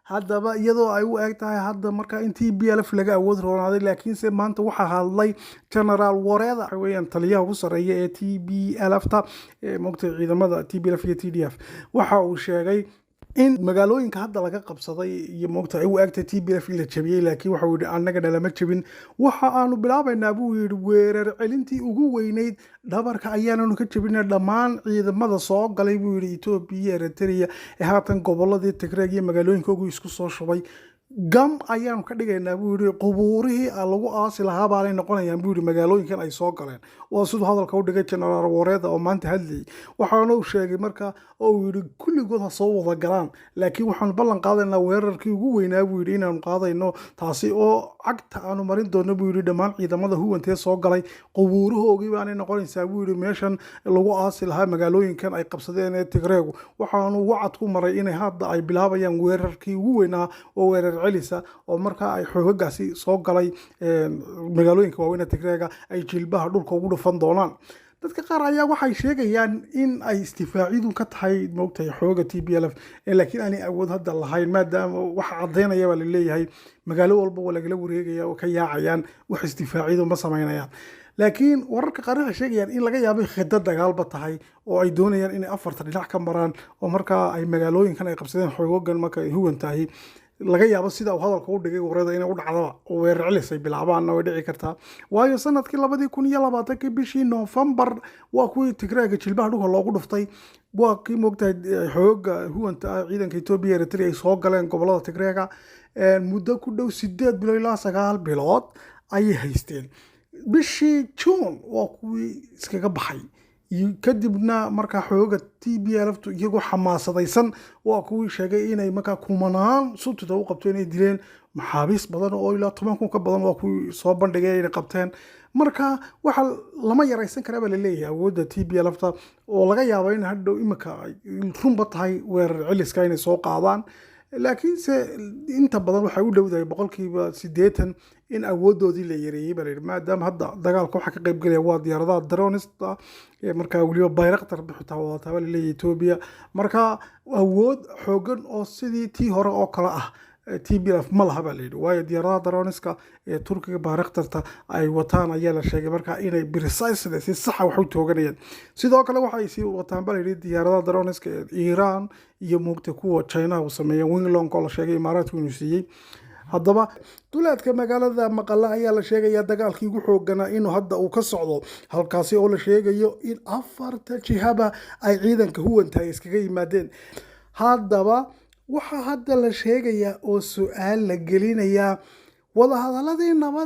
Haddaba iyadoo ay u eg tahay hadda marka in TPLF laga awood roonaaday, laakiinse maanta waxaa hadlay Generaal Werede, waxa weeyaan taliyaha ugu sarreeya ee TPLF ta, moogtay ciidamada TPLF iyo TDF. Waxa uu sheegay in magaalooyinka hadda laga qabsaday iyo moogta ay u egtay TPLF in la jabiyey, laakiin waxa uu yidhi: "Annaga nalama jabin. Waxa aanu bilaabaynaa," buu yidhi, "weerar celintii ugu weyneyd. Dhabarka ayaananu ka jabinay dhammaan ciidamada soo galay," buu yidhi, "Etoobiya iyo Eritrea ee haatan goboladii Tigreeg iyo magaalooyinkoogu isku soo shubay. Gam ayaanu ka dhigaynaa," buu yidhi. "Qubuurihii lagu aasi lahaa baanay noqonayaan," buu yidhi, "magaalooyinkan ay soo galeen." Waa siduu hadalka u dhigay Generaal Werede oo maanta hadlayay. Waxaana uu sheegay marka oo uu yidhi: "Kulligood ha soo wada galaan, laakiin waxaanu ballan qaadaynaa weerarkii ugu weynaa," buu yidhi, "inaanu qaadayno, taasi oo cagta aanu marin doono," buu yidhi, "dhammaan ciidamada huwantee soo galay. Qubuurahoogii baanay noqonaysaa," buu yidhi, "meeshan lagu aasi lahaa magaalooyinkan ay qabsadeen ee Tigreegu." Waxaanu wacad ku maray inay hadda ay bilaabayaan weerarkii ugu weynaa oo weerar celisa, oo markaa ay xoogagaasi soo galay magaalooyinka waaweyn ee Tigreega ay jilbaha dhulka ugu dhufan doonaan. Dadka qaar ayaa waxay sheegayaan in ay istifaacidu ka tahay, moogtahay, xooga TPLF, laakiin aanay awood hadda lahayn, maadaama waxa caddaynaya baa laleeyahay magaalo walba waa lagala wareegaya oo ka yaacayaan, wax istifaacidu ma samaynayaan. Laakiin wararka qaar waxay sheegayaan in laga yaabo khidad dagaalba tahay oo ay doonayaan inay afarta dhinac ka maraan, oo markaa ay magaalooyinkan ay qabsadeen xoogogan marka ay huwan tahay, laga yaabo sida uu hadalka u dhigay Werede inay u dhacdaba oo weerar celis ay bilaabaanna way dhici kartaa. Waayo sanadkii 2020-kii bishii Noofembar waa kuwii Tigraaga jilbaha dhulka loogu dhuftay, waa kii, moogtahay, xooga huwanta ah ciidanka Etoobiya, Eritrea ay soo galeen gobolada Tigreega. Muddo ku dhow 8 bilood ilaa 9 bilood ayay haysteen. Bishii Juun waa kuwii iskaga baxay. Kadibna markaa xooga TPLF iyagoo xamaasadaysan waa kuwii sheegay inay markaa kumanaan subtida u qabto, inay dileen maxaabiis badan oo ilaa 10,000 ka badan, waa kuwii soo bandhigay inay qabteen. Marka waxa lama yaraysan karaa baa laleeyahay awoodda TPLF ta, oo laga yaabo in hadhow imika ay runba tahay weerar celiska inay soo qaadaan. Laakiinse inta badan waxay u dhowdahay 80% in awooddoodii la yareeyey baa la yidhi, maadaama hadda dagaalka waxa ka qayb gelaya waa diyaaradaha dronista, markaa weliba Bayraktar xitaa wadataa baa laleeyahay Etoobiya. Marka awood xoogan oo sidii tii hore oo kale ah TPLF ma laha baa la yidhi, waayo diyaaradaha droniska ee Turkiga Bayraktarta ay wataan ayaa la sheegay markaa inay precisely, si saxa wax u tooganayaan. Sidoo kale waxay sii wataan baa la yidhi diyaaradaha droniska ee Iran iyo, moogta, kuwa China uu sameeya Wing Loong oo la sheegay Imaaraadku inuu siiyey. Haddaba duleedka magaalada Maqale ayaa la sheegayaa dagaalkii ugu xooganaa inuu hadda uu ka socdo halkaasi, oo la sheegayo in afarta jihaba ay ciidanka huwanta ay iskaga yimaadeen. Haddaba waxaa hadda la sheegayaa oo su-aal la gelinayaa wadahadaladii nabad